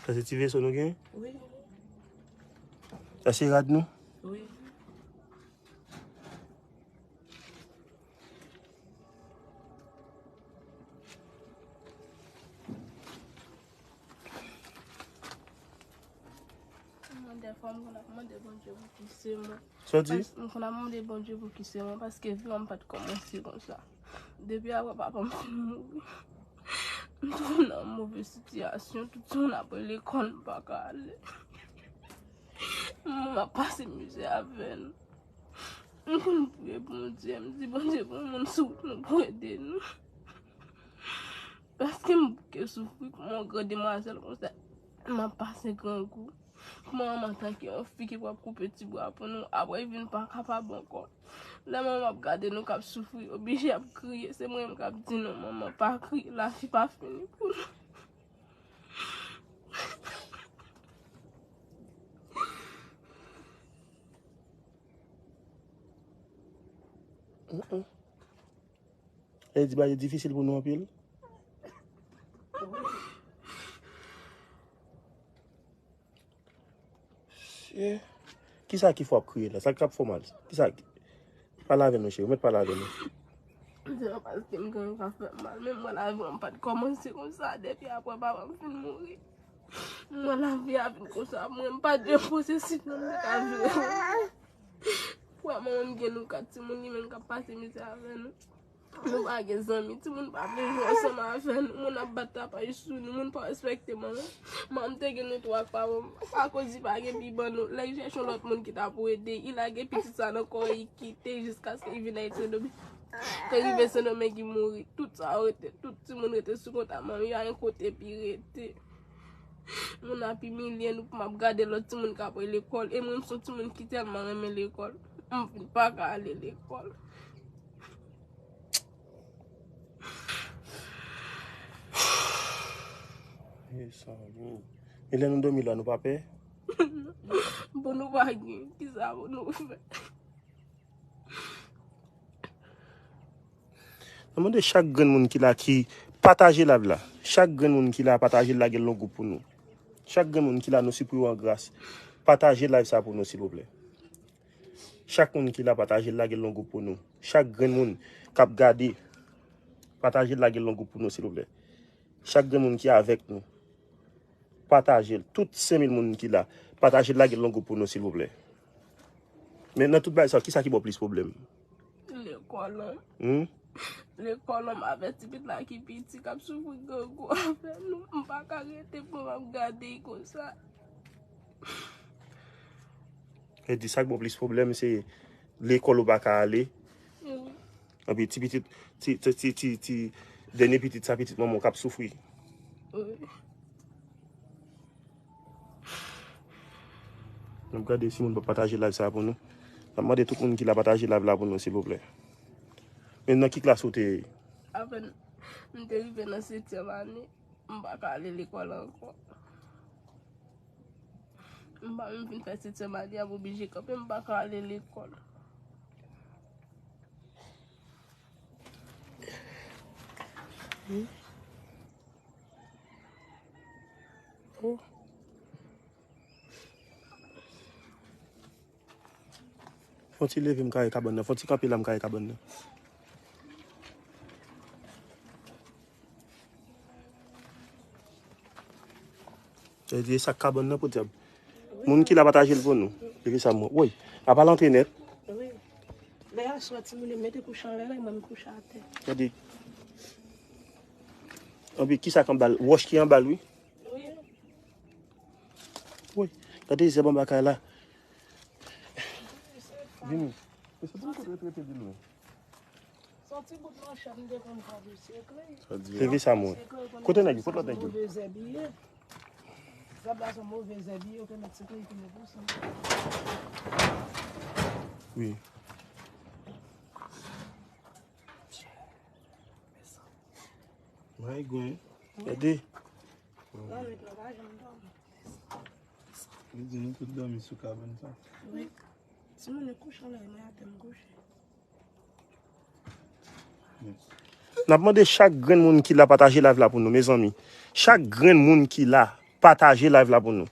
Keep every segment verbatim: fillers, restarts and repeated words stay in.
Sa se ti veso nou gen? Wi. Sa se rad nou? Wi. Mwen, dèfwa, m konn ap mande Bondye pou ki semen. Sa w di? Pas-, m konn ap mande Bondye pou ki semen, paske vi m pa t kòmanse konsa. Depi apre papa m fin mouri, m twouve m nan yon move sitiyasyon, tout timoun ap rele lekòl, m pa ka ale. Mwen, m ap pase mizè avè nou. M konn priye Bondye, m di, Bondye, pou moun sou wout nou pou ede nou. Paske m bouke soufri kòm yon gran demwazèl konsa. M ap pase grangou. Kòman manman, antanke yon fi ki pral koupe ti bwa pou nou, apre l vin pa kapab ankò. Lè manman ap gade nou k ap soufri, oblije ap kriye. Se mwen menm k ap di nou, manman, pa kriye, lavi pa fini pou nou. Mm, mm. E di bagay difisil pou nou anpil. Kisa ki fè w ap kriye la? Sa k ap fè w mal? Kisa ki... Pale avè nou, cheri. Ou mèt pale avè nou. Se pa paske m gen yon ka fè m mal. Men mwen, lavi m pa t kòmanse konsa. Depi apre papa m fin mouri, mwen, lavi a vin konsa. Mwen, m pa t gen pwosesis nan m te ka viv. Frè manman m gen nou kat timoun, li menm k ap pase mizè avè nou. Nou pa gen zanmi, timoun pa vle jwe ansanm avè nou, moun ap bat tapaj sou nou, moun pa respekte manman. Manman m te gen nou twa ak papa m, akoz li pa gen pi ban nou. Lè li chèche yon lòt moun ki ta pou ede, li lage pitit sa nan kò, li kite jiskaske li vin Ayiti Sendomeng. Lè l rive Sendomeng, li mouri. Tout sa yo rete, tout timoun rete sou kont a manman yo, a yon kote pi rete. Moun ap imilye nou pou m ap gade lòt timoun k ap al lekòl. E mwen, m se yon timoun ki tèlman renmen lekòl. M vin pa ka ale lekòl. E sa, men. E lè nou dòmi la, nou pa pè? Bon, nou pa gen. Kisa pou nou fè? Mwen mande chak grenn moun ki la ki pataje live la. Chak grenn moun ki la, pataje l, lage l nan gwoup pou nou. Chak grenn moun ki la, nou sipriye w an gras. Pataje live sa pou nou, silvouplè. Chak moun ki la, pataje l, lage l nan gwoup pou nou. Chak grenn moun k ap gade, pataje l, lage l nan gwoup pou nou, silvouplè. Chak grenn moun ki avèk nou, pataje l. Tout senk mil moun ki la, pataje l, lage l nan gwoup pou nou, silvouplè. Men nan tout bagay sa, kisa ki ba w plis pwoblèm? Lekòl an. Hmm? Lekòl an, m avèti pitit la ki piti, k ap soufri grangou avè nou. M pa ka rete pou m ap gade l konsa. E di sa k ba w plis pwoblèm, se lekòl ou pa ka ale. Wi. Anpi ti pitit, ti, ti, ti, ti, ti, dènye pitit sa, pitit manman w k ap soufri. Wi. N ap gade si moun pa pataje live sa pou nou. N ap mande tout moun ki la pataje live la pou nou, silvouplè. Men nan ki klas ou te ye? Apèn m te rive nan setyèm ane, m pa ka ale lekòl ankò. M pa menm fin fè setyèm ane a, m oblije kanpe, m pa ka ale lekòl. Hmm. Oh. Fò ti leve m kare kabann nan. Fò ti kanpe la m kare kabann nan. Sa vle di e sa k kabann nan podyab. Moun ki la pataje l pou nou. Epi sa mwen. Woy. A pa l antre nèt. Wi. Lè aswè timoun yo mete kouch anlè la, mwen m kouche atè. Gade. Anpi kisa k anba l? Wòch ki anba l, wi. Wi. Woy. Gade zèb anba kay la. Vini. Mesye, pou m kote rete di nou. Sa ti bout manchèt m te konn fè pou sekle. Sa di. Leve sa mwen. Kote nèg yo? Kot lòt nèg yo? Move zèb li ye. Zèb la se move zèb li ye, yo te met sekle ki move sa. Wi. May gwen. Gade. Lannuit la pa janm dòmi. Li di nou tout dòmi sou kabann sa. Wi. Timoun yo kouche anlè, mwen atè m kouche. N ap mande chak grenn moun ki la pataje live la pou nou, mezanmi. Chak grenn moun ki la, pataje live la pou nou.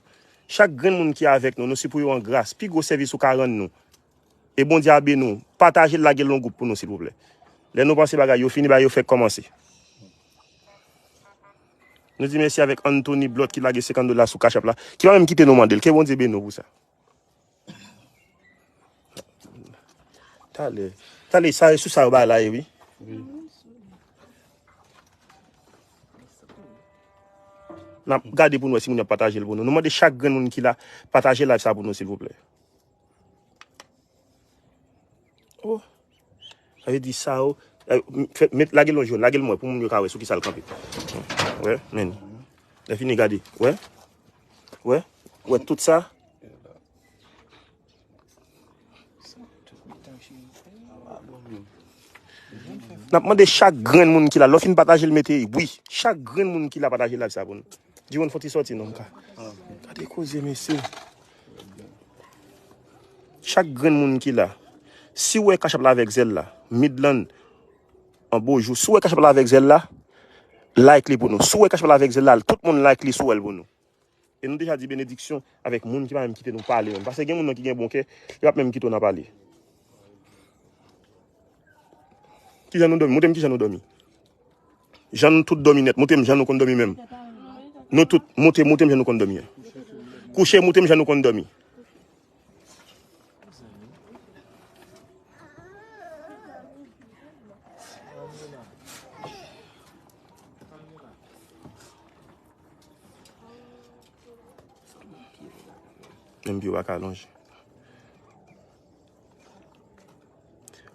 Chak grenn moun ki avèk nou, nou se pou yo an gras. Pi gwo sèvis ou ka rann nou. E Bondye a beni w. Pataje l, lage l nan gwoup pou nou, silvouplè. Lè nou panse bagay yo fini, bagay yo fèk kòmanse. Nou di mèsi avèk Anthony Blot ki lage senkant dola sou Cash App la, ki pa menm kite nou mande l. Ke Bondye beni w pou sa. Talè. Talè, sa, sou sa yo bay la, wi. N ap gade pou nou wè si moun yo ap pataje l pou nou. Nou mande chak grenn moun ki la, pataje live sa pou nou, silvouplè. Oh. Sa vle di sa, oh. Eh, m-, fè, met, lage l yon jòn, lage l mwen, pou moun yo ka wè sou ki sa l kanpe. Wè, men. Lè fini, gade. Wè? Wè? Wè tout sa? N ap mande chak grenn moun ki la, lè w fin pataje l, mete wi. Chak grenn moun ki la, pataje live sa pou nou. Diwon, fò ti sòti non, m ka. Gade koze, mesye. Chak grenn moun ki la, si w wè Cash App la avèk zèl la, Midland, an Bojou, si w wè Cash App la avèk zèl la, like li pou nou. Si w wè Cash App la avèk zèl la, tout moun like li si w wè l pou nou. E nou deja di benediksyon avèk moun ki pa menm kite nou pale menm. Paske gen moun nan ki gen bon kè, yo p ap menm kite w nan pale. Kijan nou dòmi? Montre m kijan nou dòmi. Jan nou tout dòmi nèt. Montre m jan nou konn dòmi menm. Nou tout, montre, montre m jan nou konn dòmi. Kouche, montre m jan nou konn dòmi. Menm pye w pa ka lonje.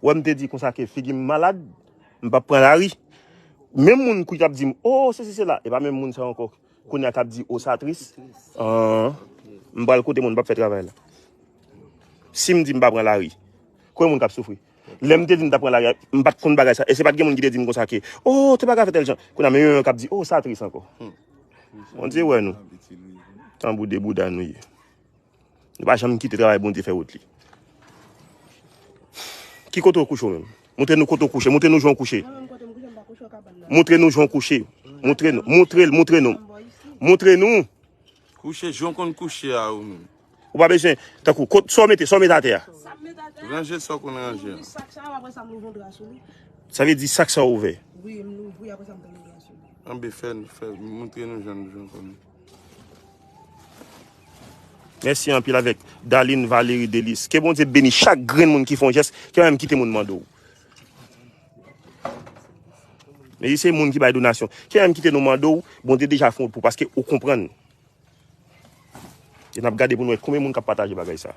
Wè, m te di konsa ke figi m malad, m p ap pran lari. Menm moun ki t ap di m, "Oh, sesi, sela," e pa menm moun sa ankò. Kounye a k ap di, "Oh, sa tris." An, m pral kote moun, m p ap fè travay la. Si m di m pa pran lari, kote moun k ap soufri? Lè m te di m t ap pran lari a, m pa t konn bagay sa. E se pa t gen moun ki te di m konsa ke, "Oh, te pa ka fè tèl jan." Kounye a, men yon k ap di, "Oh, sa tris ankò." Bondye wè nou. Tanbou de bouda nou ye. Nou pa janm kite travay Bondye fè wout li. Ki kote w kouche w menm? Montre nou kote w kouche. Montre nou jan w kouche. Montre nou jan w kouche. Montre nou. Montre l, montre nou. Montre nou. Kouche jan w konn kouche a ou menm. Ou pa bezwen, tankou, kot, sa w mete, sa w mete atè a. Ranje sa w konn ranje a. Sa vle di sak sa ouvè. Anben, fè, fè, montre nou jan, jan w konn. Mèsi anpil avèk Darline Valerie Delis. Ke Bondye beni chak grenn moun ki fè yon jès, ke menm kite moun mande w. Men se moun ki bay donasyon. Ke menm kite nou mande w, Bondye deja fè yon pou, paske ou konprann. E n ap gade pou n wè konbyen moun k ap pataje bagay sa.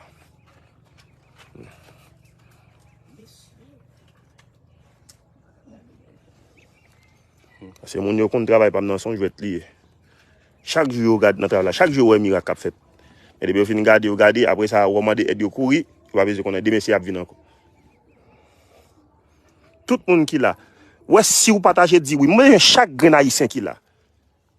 Paske moun yo konn travay pa m nan se yon jwèt li ye. Chak jou yo gade nan travay la, chak jou yo wè mirak k ap fèt. Men depi yo fin gade, yo gade, apre sa, w ap mande èd yo kouri, yo pa bezwen konnen, demen se y ap vin ankò. Tout moun ki la, wè si w pataje di wi. Mwen, chak grenn ayisyen ki la.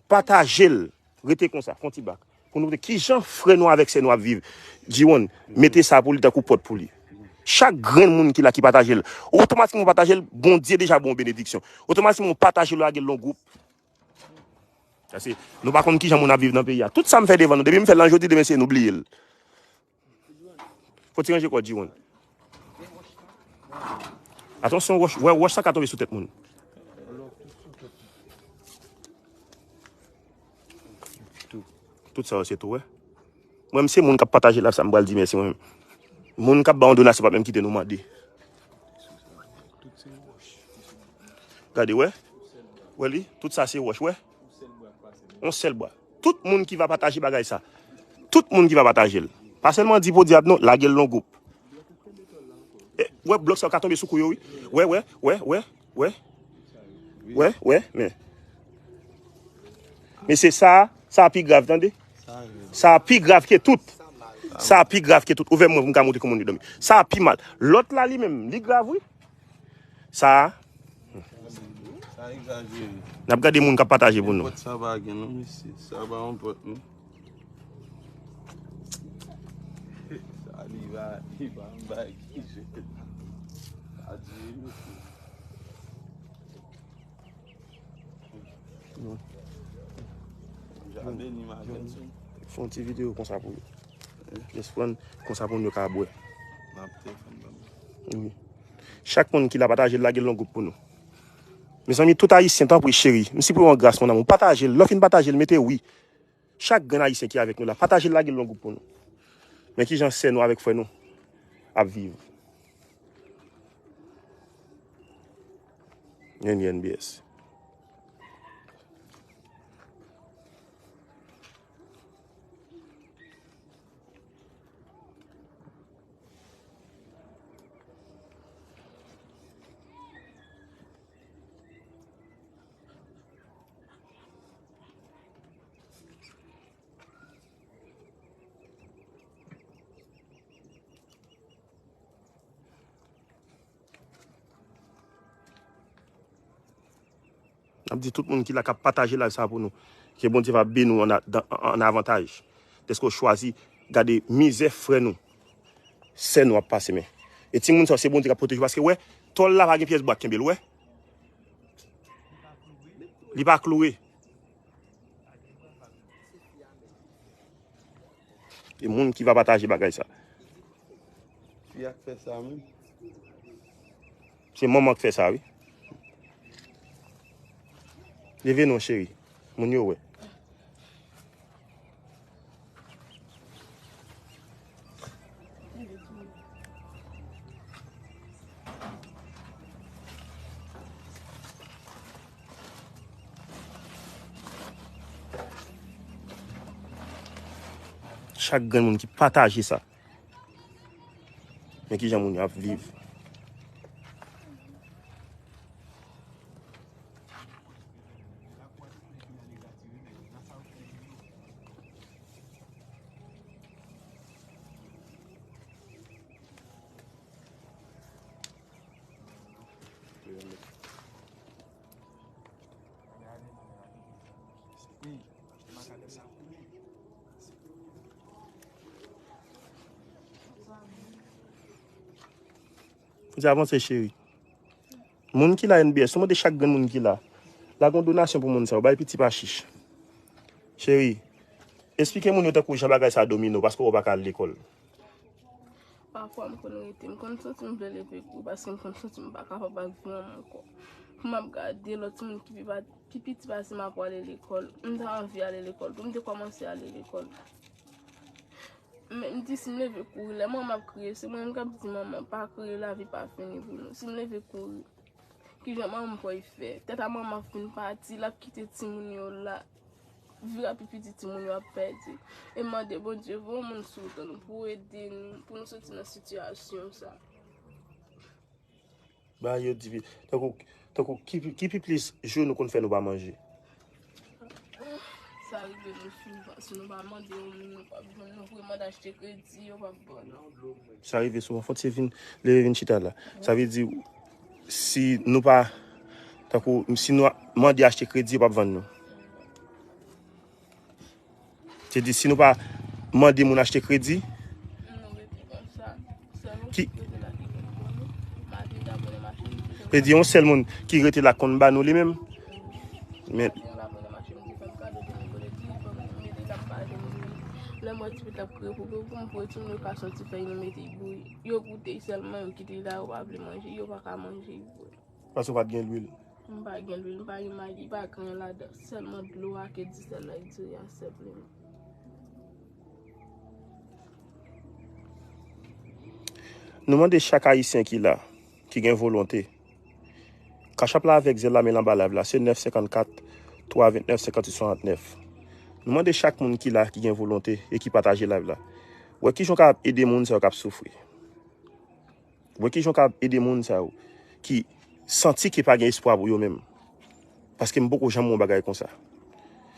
Pataje l. Rete konsa, fè yon ti bak. Pou nou montre kijan frè nou avèk sè nou ap viv. Jiwon, mete sa pou li tankou pòt pou li. Chak grenn moun ki la ki pataje l, otomatikman pataje l, Bondye deja ba w benediksyon. Otomatikman w pataje l, lage l nan gwoup. Paske nou pa konn kijan moun ap viv nan peyi a. Tout sa m fè devan nou, depi m fè l nan jodi, demen se nou bliye l. Fò ti ranje kò w, Jiwon. Atansyon, wòch, wè, wòch sa ka tonbe sou tèt moun. Tout, tout sa yo se tou, wè. Mwen, m se moun k ap pataje live sa, m pral di mèsi mwen menm. Moun k ap ba yon donasyon pa menm kite nou mande. Gade, wè. Wè li, tout sa se wòch, wè. Yon sèl bwa. Tout moun ki va pataje bagay sa. Tout moun ki va pataje l. Pa sèlman di podyab non, lage l nan gwoup. E, wè, blòk sa yo ka tonbe sou kou yo, wi. Wè, wè, wè, wè, wè. Wè, wè, men. Men se sa, sa pi grav, tande. Sa pi grav ke tout. Sa pi grav ke tout. Ouvè mwen pou m ka montre kòman li dòmi. Sa pi mal. Lòt la, li menm, li grav, wi. Sa a. Sa egzajere. N ap gade moun k ap pataje pou nou. Pòt sa pa gen non, mesye. Sa pa yon pòt non. Sa li pa, li pa yon bagay ki jwe. Sa di mesye. Beni, m a beni. Fè yon ti videyo konsa pou yo. Just pran konsa pou moun yo ka bwè. M ap telefòn ban m. Wi. Chak moun ki la pataje l, lage l nan gwoup pou nou. Mezanmi, tout ayisyen, tanpri, cheri, m sipriye w an gras, mon amour. Pataje l. Lè w fin pataje l, mete wi. Chak grenn ayisyen ki avèk nou la, pataje l, lage l nan gwoup pou nou. Men kijan sè nou avèk frè nou ap viv. N N B S. N ap di tout moun ki la k ap pataje live sa pou nou, ke Bondye va beni w an, a- dan- an avantaj. Dèske w chwazi gade mizè frè nou, sè nou ap pase, men. E timoun sa yo, se Bondye k ap pwoteje yo, paske wè, tòl la pa gen pyès bwa k kenbe l, wè. Li pa kloure. E moun ki va pataje bagay sa. Fi a k fè sa menm. Se manman k fè sa, wi. Leve non, cheri. Moun yo wè. Chak grenn moun ki pataje sa. Men kijan moun yo ap viv. Fouti avanse, cheri. Moun ki la N B S, nou mande chak grenn moun ki la. Lage yon donasyon pou moun sa yo, bay piti pa chich. Cheri, esplike moun yo tankou jan bagay sa domine w, paske w pa ka al lekòl. Pafwa m konn rete, m konn santi m vle leve kouri, paske m konn santi m pa kapab ak vi an m ankò. Pou m ap gade lòt timoun ki pi pa- pi piti pase m ap prale lekòl. M ta anvi ale lekòl tou, m te kòmanse ale lekòl. Men m di si m leve kouri, lè manman ap kriye, se mwen menm k ap di manman, pa kriye, lavi pa fini pou nou. Si m leve kouri, kijan manman m pral fè? Tèt a manman ap fin pati, l ap kite timoun yo la. Viv a pi piti timoun yo ap pèdi. E m mande Bondye voye yon moun sou wout nou pou ede nou, pou nou soti nan sitiyasyon sa. Ba yo divi-, tankou, tankou ki, ki pi plis jou nou konn fè nou pa manje? Sa rive nou souvan, si nou pa mande yon moun, nou p ap jwenn, nou voye mande achte kredi, yo p ap ban nou. Sa rive souvan, fòk se vin, leve vin chita la. Sa vle di, si nou pa, tankou, si nou mande achte kredi, yo p ap vann nou. Se di, si nou pa mande moun achte kredi, ki, se di yon sèl moun ki rete la konn ba nou li menm. Men, lè m wè ti pitit ap kriye pou pou m voye timoun yo ka soti fè yon mete bouyi. Yo goute sèlman, yo kite la, yo pa vle manje, yo pa ka manje vre. Paske w pa t gen lwil. M pa gen lwil, m pa gen magi, pa gen anyen ladan. Sèlman dlo a ke disèl la, diri a senpleman. Nou mande chak ayisyen ki la, ki gen volonte. Cash App la avèk Zelle la, men l anba live la, se nèf senkannkat, twa vennèf, senkantuit swasantnèf. Nou mande chak moun ki la, ki gen volonte e ki pataje live la. Wè kijan w ka ede moun sa yo k ap soufri. Wè kijan w ka ede moun sa yo ki santi ke pa gen espwa pou yo menm. Paske m poko janm wè yon bagay konsa.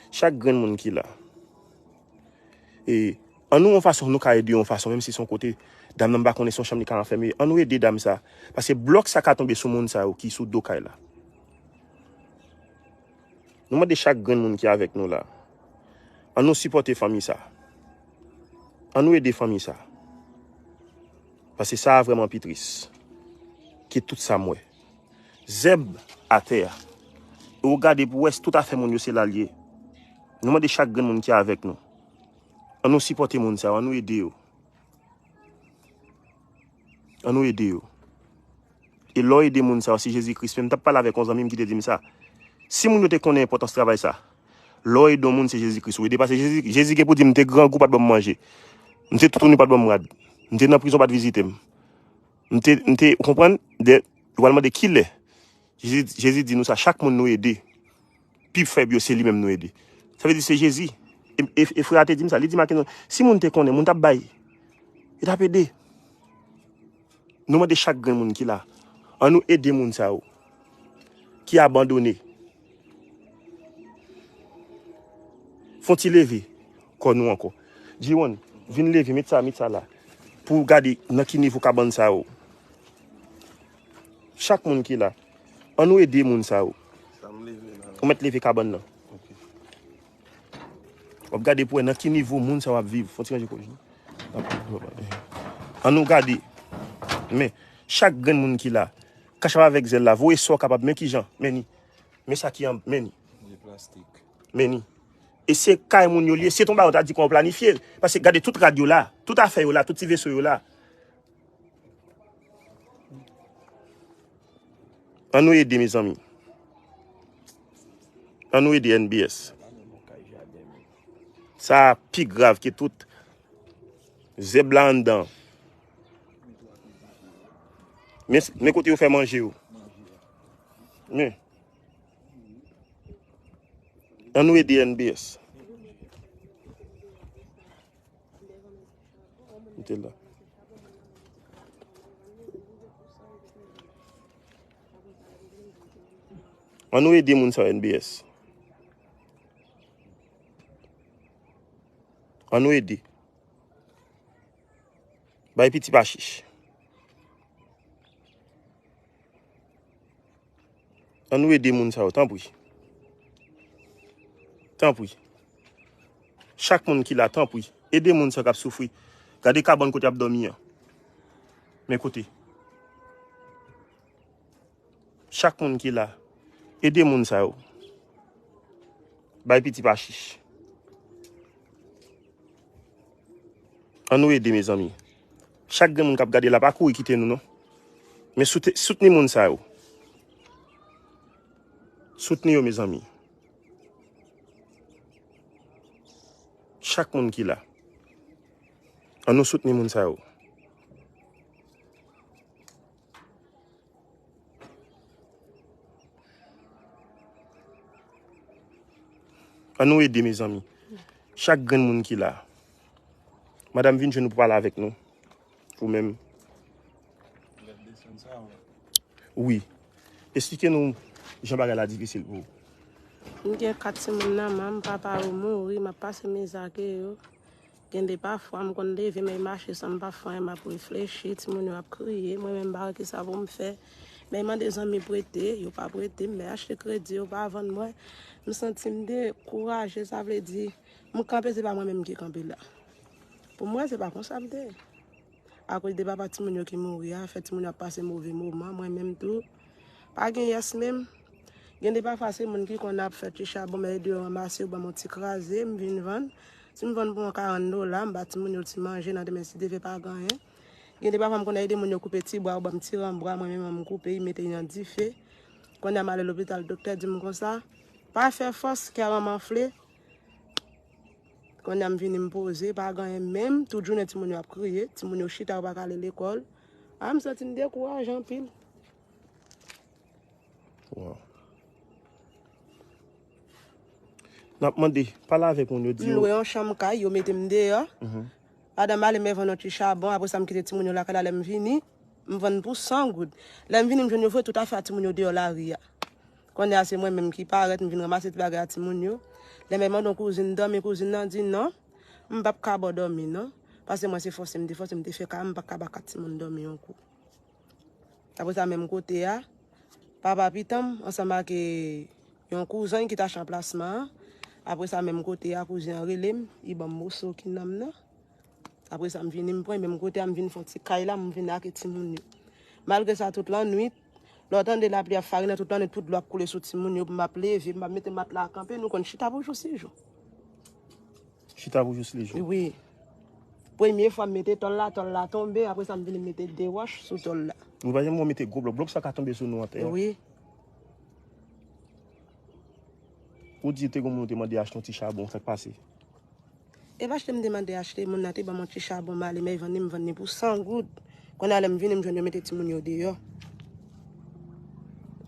Chak grenn moun ki la. E ann nou yon fason, nou ka ede yon fason, menm si se yon kote, dam nan m pa konnen se yon chanm li ka anfème. Ann nou ede dam sa. Paske blòk sa ka tonbe sou moun sa yo ki sou do kay la. Nou mande chak grenn moun ki avèk nou la. Ann nou sipòte fanmi sa. Ann nou ede fanmi sa. Paske sa a vrèman pi tris ke tout sa m wè. Zèb atè a. E w gade pou w wè si tout afè moun yo se la l ye. Nou mande chak grenn moun ki avèk nou, an nou sipòte moun sa yo, an nou ede yo. An nou ede yo. E lè w ede moun sa yo, se Jezi Kris. Men m t ap pale avèk yon zanmi m ki te di m sa. Si moun yo te konnen enpòtans travay sa, lè w ede yon moun, se Jezi Kris ou ede. Paske Jezi, Jezi gen pou di, "M te grangou, pa t ban m manje. M te toutouni, pa t ban m rad. M te nan prizon, pa t vizite m. M te, m te," ou konprann? De, yo pral mande kilè. Jezi, Jezi di nou sa, chak moun nou ede, pi fèb yo, se li menm nou ede. Sa vle di se Jezi. E, e, e frè a te di m sa, li di m, "Makenson, si moun te konnen, moun t ap bay. Yo t ap ede." Nou mande chak grenn moun ki la, an nou ede moun sa yo, ki abandone. Fè yon ti leve kò nou ankò. Jiwon, vin leve, met sa, met sa la. Pou w gade nan ki nivo kabann sa yo. Chak moun ki la, an nou ede moun sa yo. Ou mèt leve kabann nan. W ap gade pou wè nan ki nivo moun sa yo ap viv. Fò ti ranje kòj nou. An nou gade. Men, chak grenn moun ki la, kachap avèk zèl la, voye sa w kapab, men kijan, men ni. Men sa ki an, men ni. Men ni. E se kay moun yo li ye, se t on bagay ou ta di kon w planifye l. Paske gade tout rad yo la, tout afè yo la, tout ti veso yo la. An nou ede, mezanmi. An nou ede N B S. Sa a pi grav ke tout. Zèb la anndan. Men, men kote yo fè manje yo. Men. An nou ede N B S. Mete la. An nou ede moun sa yo, N B S. An nou ede. Bay piti pa chich. An nou ede moun sa yo, tanpri. Tanpri. Chak moun ki la, tanpri. Ede moun sa yo k ap soufri. Gade kabann kote y ap dòmi an. Men kote. Chak moun ki la, ede moun sa yo. Bay piti pa chich. An nou ede, mezanmi. Chak grenn moun k ap gade la, pa kouri kite nou, non. Men soute-, soutni moun sa yo. Soutni yo, mezanmi. Chak moun ki la. An nou soutni moun sa yo. An nou ede, mezanmi. Chak grenn moun ki la. Madanm, vin jwenn nou pou pale avèk nou. Ou menm. Wi. Esplike nou jan bagay la difisil pou ou. M gen kat timoun nan men m, papa yo mouri, m ap pase miza ke yo. Gen de pafwa, m konn leve, men mache san m pa fè anyen, m ap reflechi, timoun yo ap kriye, mwen menm m pa wè kisa pou m fè. Men mande zanmi prete, yo pa prete m, men achte kredi, yo pa vann mwen. M santi m dekouraje, sa vle di, m kanpe, se pa mwen menm ki kanpe la. Pou mwen, se pa konsa m te ye. Akoz de papa timoun yo ki mouri a, fè timoun yo ap pase move moman, mwen menm tou. Pa gen yès menm. Gen de pafwa se moun ki konn ap fè ti chabon, men ede yo ranmase, yo ban m yon ti kraze, m vin vann. Si m vann pou yon karant dola, m ba timoun yo ti manje nan demen si Dye vle pa gen anyen. Gen de pafwa m konn ede moun yo koupe ti bwa, yo ban m ti ranbwa, mwen menm m koupe, m mete nan dife. Kounye a m ale lopital, doktè di m konsa, pa fè fòs, kè w anfle. Kounye a m vini m poze, pa gen anyen menm, tout jounen timoun yo ap kriye, timoun yo chita, yo pa ka ale lekòl. A, m santi m dekouraje anpil. Wow. N ap mande, pale avèk moun yo, di yo. M lwe yon chanm kay, yo mete m deyò. Mhm. Pandan m ale, m vann yon ti chabon, apre sa m kite timoun yo lakay la, lè m vini, m vann pou san goud. Lè m vini, m jwenn yo voye tout afè a timoun yo deyò lari a. Kounye a se mwen menm ki parèt, m vin ranmase ti bagay a timoun yo. Lè m mande yon kouzin dòmi, kouzin nan di non, m p ap ka ba w dòmi non. Paske mwen se fòse m te fòse, m te fè kay, m pa ka ba kat timoun dòmi yon kou. Apre sa menm kote a, papa pitan m ansanm ak, e, yon kouzen ki t achte anplasman an. Apre sa menm kote a, kouzen an rele m, li ban m moso ki nan m nan. Apre sa m vini m pran, menm kote a m vin fè yon ti kay la, m vin ak timoun yo. Malgre sa tout lannwit, lè w tande lapli ap farinen tout lannwit, pou dlo ap koule sou timoun yo, pou m ap leve, m ap mete matla a kanpe, nou konn chita pou jou si jou. Chita pou jis li jou. Wi. Premye fwa m mete tòl la, tòl la tonbe, apre sa m vin mete de wòch sou tòl la. Ou pa janm wè mete gwo blòk. Blòk sa ka tonbe sou nou atè a. Wi. Ou di te gon moun ou te mande achte yon ti chabon, sa k pase? E pa achte m te mande achte, moun nan te ban m yon ti chabon, m ale, men vann li, m vann li pou san goud. Kounye a lè m vini, m jwenn yo mete timoun yo deyò.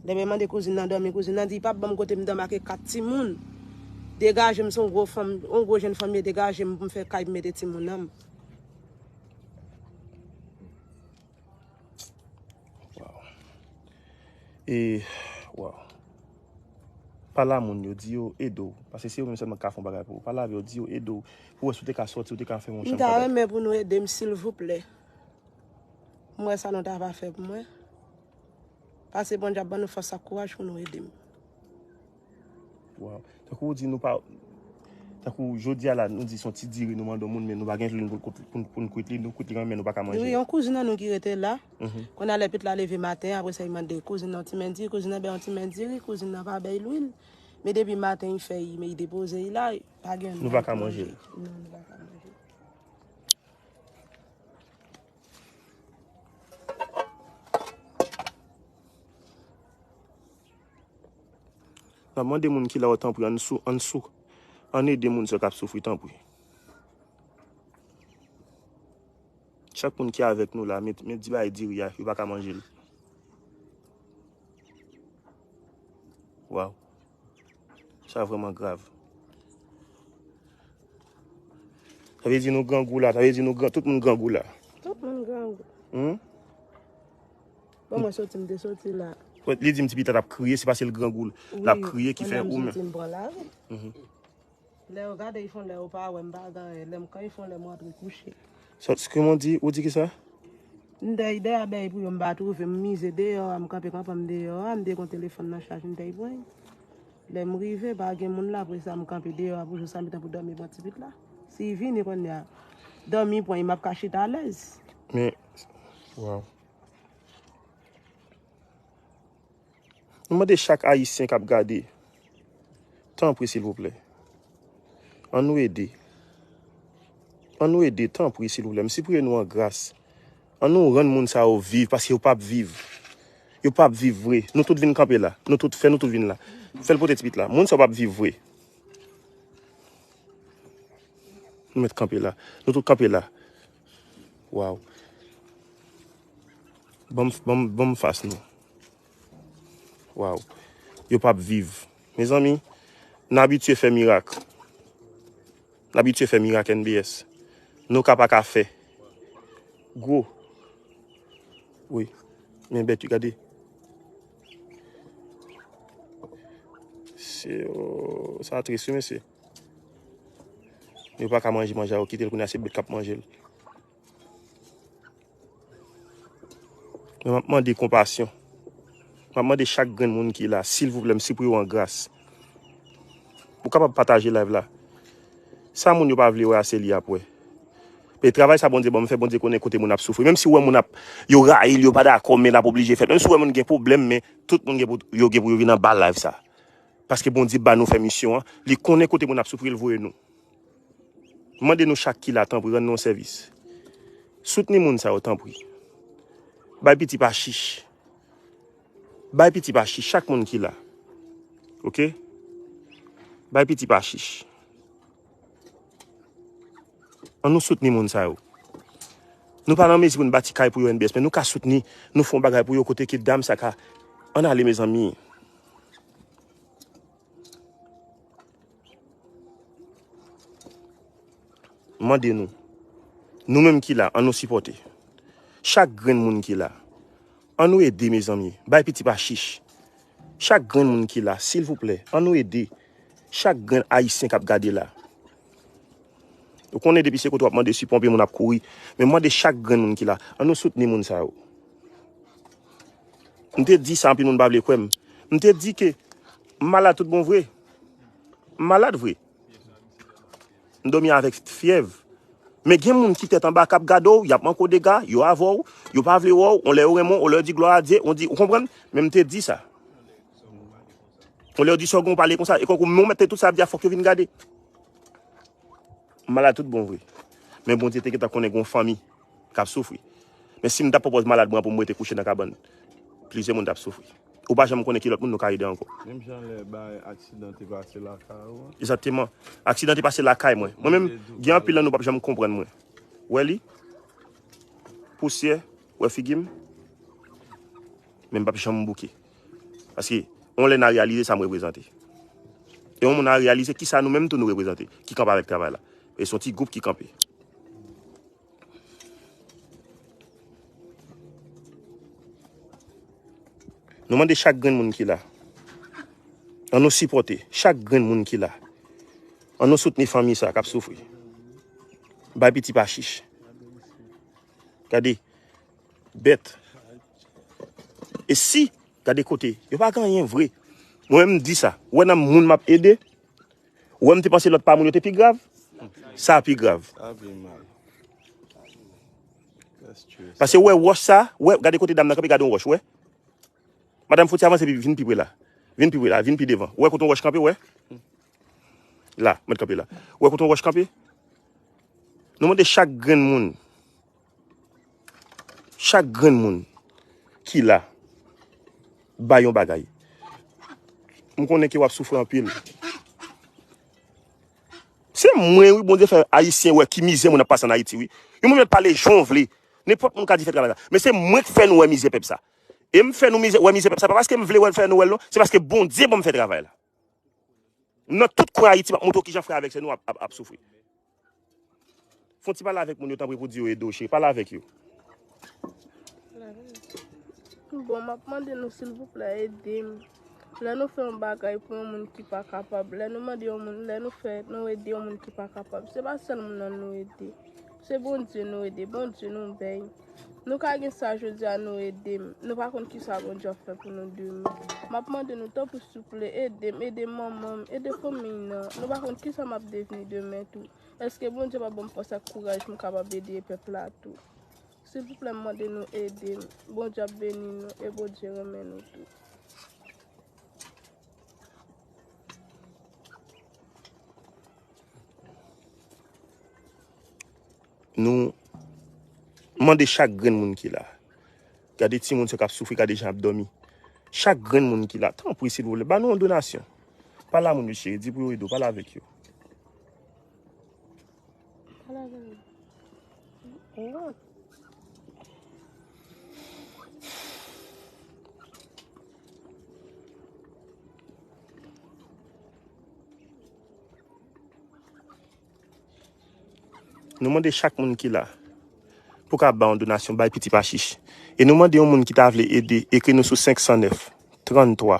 Lè m mande kouzin nan dòmi, kouzin nan di, "Pap ban m kote m dòmi ak kat timoun. Degaje m, se yon gwo fanm, yon gwo jèn fanm ye, degaje m pou m fè kay pou m mete timoun nan m." Wow. E, wow. Pale a moun yo, di yo ede w. Paske se yo menm sèlman ki ka fè yon bagay pou ou. Pale avè yo, di yo ede w. Pou wè si w te ka sòti, ou te ka fè yon chanm. M ta renmen pou nou ede m, silvouplè. M wè sa nou ta va fè pou mwen. Pase Bondye ap ban nou fòs ak kouraj pou nou ede m. Wow. Tankou ou di nou pa, tankou jodi a la, nou di se yon ti diri nou mande yon moun, men nou pa gen diri pou, pou, pou, pou n kwit li, nou kwit li kanmenm, men nou pa ka manje. Wi, yon kouzin an nou ki rete la. Mhm. Kounye a lè pitit la leve maten, apre sa, li mande kouzin nan yon ti men diri, kouzin nan bay yon ti men diri, kouzin nan pa bay lwil. Men depi maten, li fè, li, men li depoze, li la, pa gen anyen pou manje. Nou pa ka manje. Non, nou pa ka manje. N ap mande moun ki la yo, tanpri, ann sou, ann sou, ann ede moun sa yo k ap soufri, tanpri. Chak moun ki avèk nou la, men, men di bagay diri a, yo pa ka manje l. Waw. Sa vrèman grav. Sa vle di nou grangou la, sa vle di nou gran, tout moun grangou la. Tout moun grangou. Hmm? Bon, mwen soti, m te soti la. Li di m ti pitit la t ap kriye, se paske l grangou l ap kriye ki fè ou menm. Wi, mwen menm, m soti, m pran lari. Mhm. Lè yo gade, yo fè yon lè yo pa wè m, pa gen anyen. Lè m kanpe, yo fè yon lè m rantre kouche. Sa, kòman w di, ou di kisa? M dèy, dèy a bèy pou yo, m pa twouve, m mize deyò a, m kanpe kanpe m deyò a, m te gen yon telefòn nan chaj, m dèy pran l. Lè m rive, pa gen moun la, apre sa, m kanpe deyò a pou jou sa, m gentan pou dòmi pran ti pitit la. Si l vini kounye a, dòmi pran l, m ap ka chita alèz. Men, waw. Nou mande chak Ayisyen k ap gade, tanpri, silvouplè, ann nou ede. Ann nou ede, tanpri, silvouplè. M sipriye nou an gras. Ann nou rann moun sa yo viv, paske yo p ap viv. Yo p ap viv vre. Nou tout vin kanpe la. Nou tout, fè nou tout vin la. Fè l pote ti pitit la. Moun sa yo p ap viv vre. Nou mèt kanpe la. Nou tout kanpe la. Waw. Ban m, ban m, ban m fas nou. Waw. Yo p ap viv. Mezanmi, n abitye fè mirak. N abitye fè mirak, N B S. Nou ka pa ka fè. Gwo. Wi. Men bèt yo, gade. Se, oh, sa tris, wi, mesye. Yo pa ka manje manje a, yo kite l kounye a, se bèt k ap manje l. Men m ap mande konpasyon. M ap mande chak grenn moun ki la, silvouplè, m sipriye w an gras. Ou kapab pataje live la. Sa moun yo pa vle wè a, se li y ap wè. Men travay sa Bondye ban m fè, Bondye konnen kote moun ap soufri. Menm si w wè moun ap, yo rayi l, yo pa dakò, men l ap oblije fèt. Menm si w wè moun gen pwoblèm, men tout moun gen pou, yo gen pou yo vin anba live sa. Paske Bondye ba nou fè misyon an, li konnen kote moun ap soufri, l voye nou. Mande nou chak ki la, tanpri, rann nou yon sèvis. Soutni moun sa yo, tanpri. Bay piti pa chich. Bay piti pa chich, chak moun ki la. Oke? Bay piti pa chich. Ann nou soutni moun sa yo. Nou pa nan mezi pou n bati kay pou yo, N B S, men nou ka soutni, nou fè yon bagay pou yo, kote ke dam sa ka ann ale, mezanmi. Mande nou. Nou menm ki la, ann nou sipòte. Chak grenn moun ki la, ann nou ede, mezanmi. Bay piti pa chich. Chak grenn moun ki la, silvouplè, ann nou ede. Chak grenn Ayisyen k ap gade la. Ou konnen depi se kote w ap mande sipò, anpil moun ap kouri. Men mande chak grenn moun ki la, ann nou soutni moun sa yo. M te di sa, anpil moun pa vle kwè m. M te di ke m malad tout bon vre. M malad vre. M dòmi avèk fyèv. Men gen moun ki tèt anba k ap gade w, y ap manke w dega, yo avè w, yo pa vle wè w, on lè yo renmen w, on lè yo di glwa a Dye, on di, ou konprann? Men m te di sa. On lè yo di sa w gen w pale konsa, e kankou men w mèt te tout sa ap di a fòk yo vin gade. M malad tout bon vre. Men Bondye te gentan konnen gen yon fanmi k ap soufri. Men si m t ap pran pòz malad mwen pou m rete kouche nan kabann, plizyè moun t ap soufri. Ou pa janm konnen ki lòt moun nou ka ede ankò. Menm jan lè bay aksidan te pase lakay ou an. Egzakteman. Aksidan te pase lakay mwen. Mwen menm, gen anpil nan nou p ap janm konprann mwen. Wè li, pousyè, wè figi m, men m p ap janm bouke. Paske, yon lè n a reyalize sa m reprezante. E yon moun a reyalize kisa nou menm tou nou reprezante, ki kanpe avèk travay la. E se yon ti gwoup ki kanpe. Nou mande chak grenn moun ki la, ann nou sipòte chak grenn moun ki la. Ann nou soutni fanmi sa k ap soufri. Bay piti pa chich. Gade, bèt. E si, gade kote, yo pa gen anyen vre. Mwen menm m di sa. Ou wè nan moun m ap ede, ou wè m te panse lòt pa moun yo te pi grav. Sa pi grav. Sa pi mal. That's true. Paske ou wè wòch sa, ou wè, gade kote dam nan kanpe, gade yon wòch, ou wè. Madanm, fò ti avanse, pi, vin pi pre la. Vin pi pre la, vin pi devan. Ou wè kote yon wòch kanpe, ou wè? La, mwen kanpe la. Ou wè kote yon wòch kanpe? Nou mande chak grenn moun, chak grenn moun ki la, bay yon bagay. M konnen ke w ap soufri anpil. Se mwen, wi, Bondye fè Ayisyen wè ki mizè moun ap pase ann Ayiti, wi. Yon moun mèt pale jan w vle. Nenpòt moun ka di fè travay la. Men se mwen k fè nou wè mizè pèp sa. E m fè nou mizè, wè mizè pèp sa, pa paske m vle wè, fè nou wè l, non. Se paske Bondye ban m fè travay la. Nan tout kwen Ayiti, m ap montre w kijan frè avèk sè nou ap, ap, ap soufri. Fè yon ti pale avèk moun yo, tanpri, pou di yo ede w, cheri. Pale avèk yo. Bon, m ap mande nou, silvouplè, ede m. Lè nou fè yon bagay pou yon moun ki pa kapab, lè nou mande yon moun, lè nou fè, nou ede yon moun ki pa kapab, se pa sèl moun nan nou ede. Se Bondye nou ede, Bondye nou bèy. Nou ka gen sa jodi a, nou ede m. Nou pa konn kisa Bondye ap fè pou nou demen. M ap mande nou, tanpri, souple, ede m, ede manman m, ede fanmi nan. Nou pa konn kisa m ap devni demen tou. Èske Bondye p ap ban m fòs ak kouraj pou m kapab ede pèp la tou? Silvouplè, m mande nou ede m. Bondye ap beni nou e Bondye renmen nou tou. Nou mande chak grenn moun ki la. Gade timoun sa k ap soufri, gade jan y ap dòmi. Chak grenn moun ki la, tanpri, silvouplè, ba nou yon donasyon. Pale a moun yo, cheri, di pou yo ede w, pale avèk yo. Pale avèk yo. Ou wont. Nou mande chak moun ki la pou ka ba yon donasyon, bay piti pa chich. E nou mande yon moun ki ta vle ede, ekri nou sou senk san nèf, trann twa,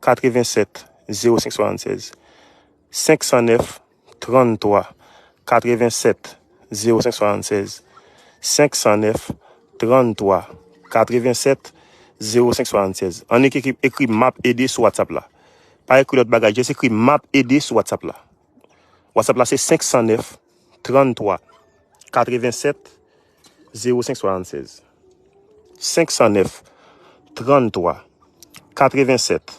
katrevennsèt, zewo senk swasannsèz. Senk san nèf, trann twa, katrevennsèt, zewo senk swasannsèz. Senk san nèf, trann twa, katrevennsèt, zewo senk swasannsèz. Annik ekri, ekri M ap ede sou WhatsApp la. Pa ekri lòt bagay, jis ekri M ap ede sou WhatsApp la. WhatsApp la se senk san nèf, trann twa, katrevennsèt, zewo senk swasannsèz. Senk san nèf, trann twa, katrevennsèt,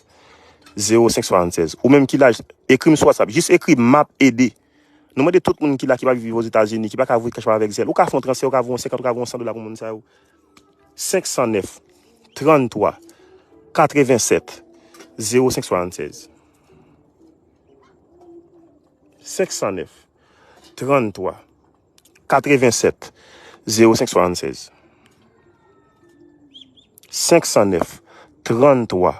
zewo senk swasannsèz. Ou menm ki la, ekri m sou WhatsApp. Jis ekri M ap ede. Nou mande tout moun ki la ki pa viv Ozetazini, ki pa ka voye kèch avèk Zelle. Ou ka fè yon transfè, ou ka voye yon senkant, ou ka voye yon san dola pou moun sa yo. Senk san nèf, trann twa, katrevennsèt, zewo senk swasannsèz. Senk san nèf, trann twa, katrevennsèt, zewo senk swasannsèz. Senk san nèf, trann twa,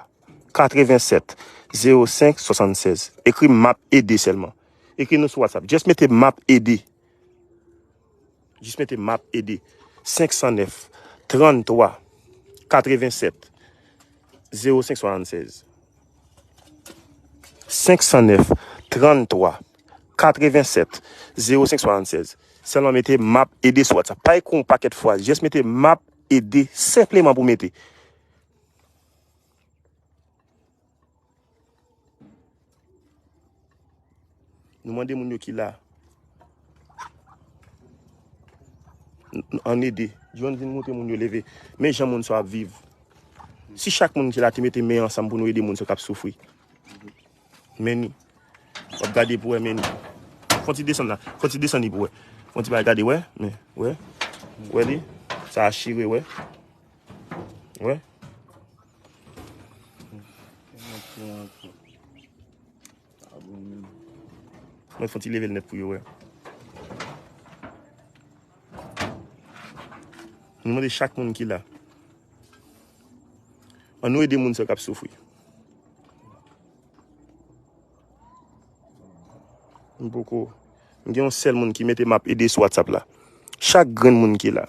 katrevennsèt, zewo senk swasannsèz. Ekri M ap ede sèlman. Ekri nou sou WhatsApp. Just mete M ap ede. Jis mete M ap ede. Senk san nèf, trann twa, katrevennsèt, zewo senk swasannsèz. Senk san nèf, trann twa, katrevennsèt, zewo senk swasannsèz. Sèlman mete M ap ede sou WhatsApp. Pa ekri yon pakèt fraz. Just mete M ap ede senpleman pou mete. Nou mande moun yo ki la. N-, n-, ann ede. John vin montre moun yo leve. Men jan moun sa ap viv. Si chak moun ki la te mete men ansanm pou nou ede moun sa k ap soufri. Men ni. W ap gade pou wè men ni. Fon ti desann la. Fon ti desann li pou wè. Fon ti bagay gade, wè. Men, wè. Wè li. Sa a chire, wè. Wè. Mwen fon ti leve l nèt pou yo wè. Nou mande chak moun ki la. Ann nou ede moun sa k ap soufri. M poko. M gen yon sèl moun ki mete m ap ede sou WhatsApp la. Chak grenn moun ki la.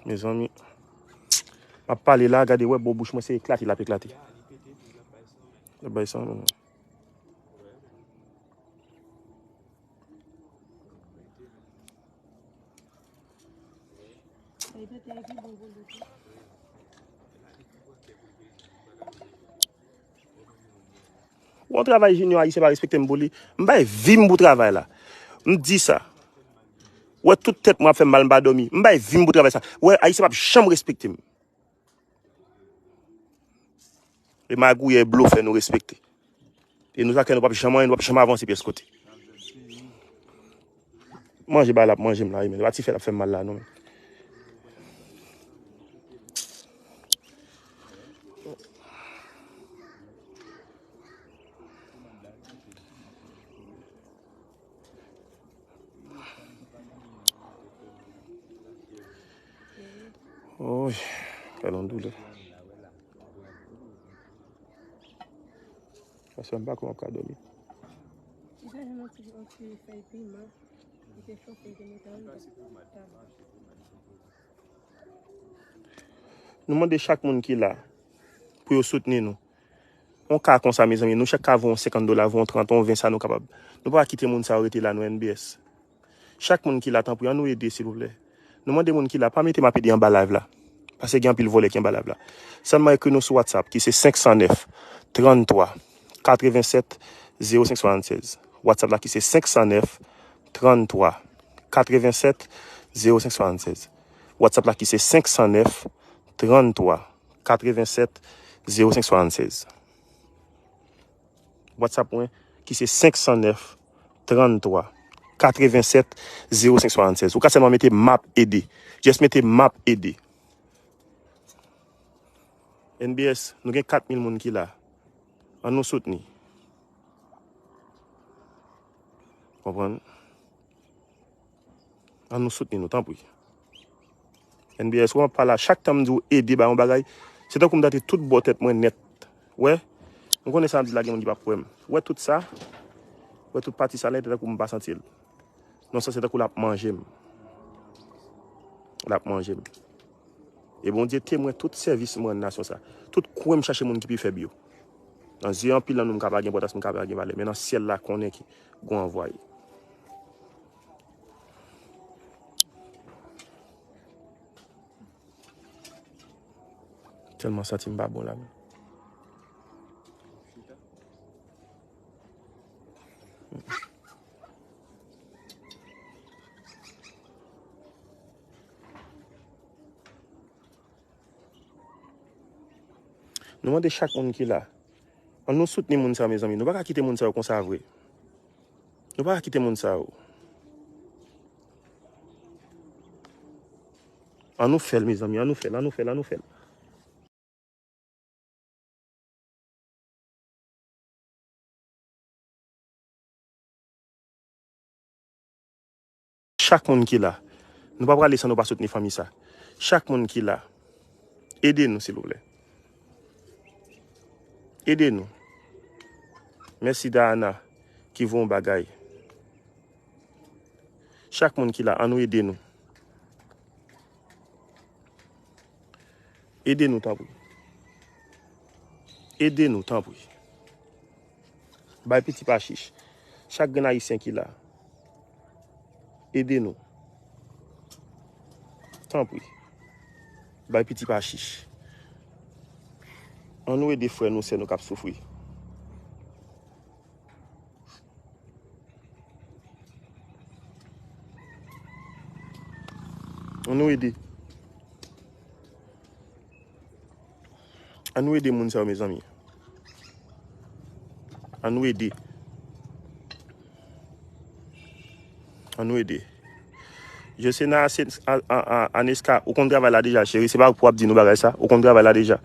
Mezanmi. M ap pale la, gade, wè, bò bouch mwen, se eklate l ap eklate. L ap bay sa, non. Yon travay Junior Ayisyen pa respekte m pou li. M bay vi m pou travay la. M di sa. Wè tout tèt mwen ap fè m mal, m pa dòmi. M bay vi m pou travay sa. Wè Ayisyen p ap janm respekte m. E magouyè, e blofè nou respekte. E nou sa kè nou p ap janm anyen, nou p ap janm avanse pyès kote. Manje ba l ap manje m la, wi, men. E pa ti fè l ap fè m mal la, non, men. Oy, kè l yon doulè. Paske m pa kwè m ap ka dòmi. Li te jwenn yon ti, yon ti fèy piman. Li te chofe, li te mete anndan tab. Nou mande chak moun ki la pou yo soutni nou. Yon ka konsa, mezanmi, nou chak ka voye yon senkant dola, voye yon trant, yon ven, sa nou kapab. Nou pa ka kite moun sa yo rete la, non, N B S. Chak moun ki la, tanpri, ann nou ede, silvouplè. Nou mande moun ki la, pa mete m ap ede anba live la. Paske gen anpil vòlè ki anba live la. Sèlman ekri nou sou WhatsApp, ki se senk san nèf, trant twa, katrevennsèt, zewo senk swasannsèz. WhatsApp la ki se senk san nèf, trant twa, katrevennsèt, zewo senk swasannsèz. WhatsApp la ki se senk san nèf, trant twa, katrevennsèt, zewo senk swasannsèz. WhatsApp mwen, ki se senk san nèf, trant twa, katrevennsèt, zewo senk swasannsèz. Ou ka sèlman mete m ap ede. Just mete m ap ede. N B S, nou gen kat mil moun ki la. Ann nou soutni. Konprann? Ann nou soutni nou, tanpri. N B S, wè m ap pale a, chak tan m di w ede bay yon bagay, se tankou m tande tout bò tèt mwen nèt. Wè, m konnen sa m di la, gen moun ki p ap kwè m. Wè tout sa, wè tout pati sa la, se tankou m pa santi l. Non, sa se tankou l ap manje m. L ap manje m. E Bondye temwen tout sèvis m rann nasyon sa. Tout kwen m chache moun ki pi fèb yo. Nan zye anpil nan nou, m ka pa gen enpòtans, m ka pa gen valè. Men nan syèl la, konnen ki gon anvwaye. Tèlman santi m pa bon la menm. Nou mande chak moun ki la, ann nou soutni moun sa yo, mezanmi. Nou pa ka kite moun sa yo konsa vre. Nou pa ka kite moun sa yo. Ann nou fè l, mezanmi, ann nou fè l, ann nou fè l, ann nou fè l. Chak moun ki la, nou pa prale san nou pa soutni fanmi sa. Chak moun ki la, ede nou, silvouplè. Ede nou. Mèsi Dayana ki voye yon bagay. Chak moun ki la, ann nou ede nou. Ede nou, tanpri. Ede nou, tanpri. Bay piti pa chich. Chak grenn Ayisyen ki la, ede nou. Tanpri. Bay piti pa chich. Ann nou ede frè nou, sè nou k ap soufri. Ann nou ede. Ann nou ede moun sa yo, mezanmi. Ann nou ede. Ann nou ede. Josena Aneska, ou konn travay la deja, cheri. Se pa pou w ap di nou bagay sa. Ou konn travay la deja.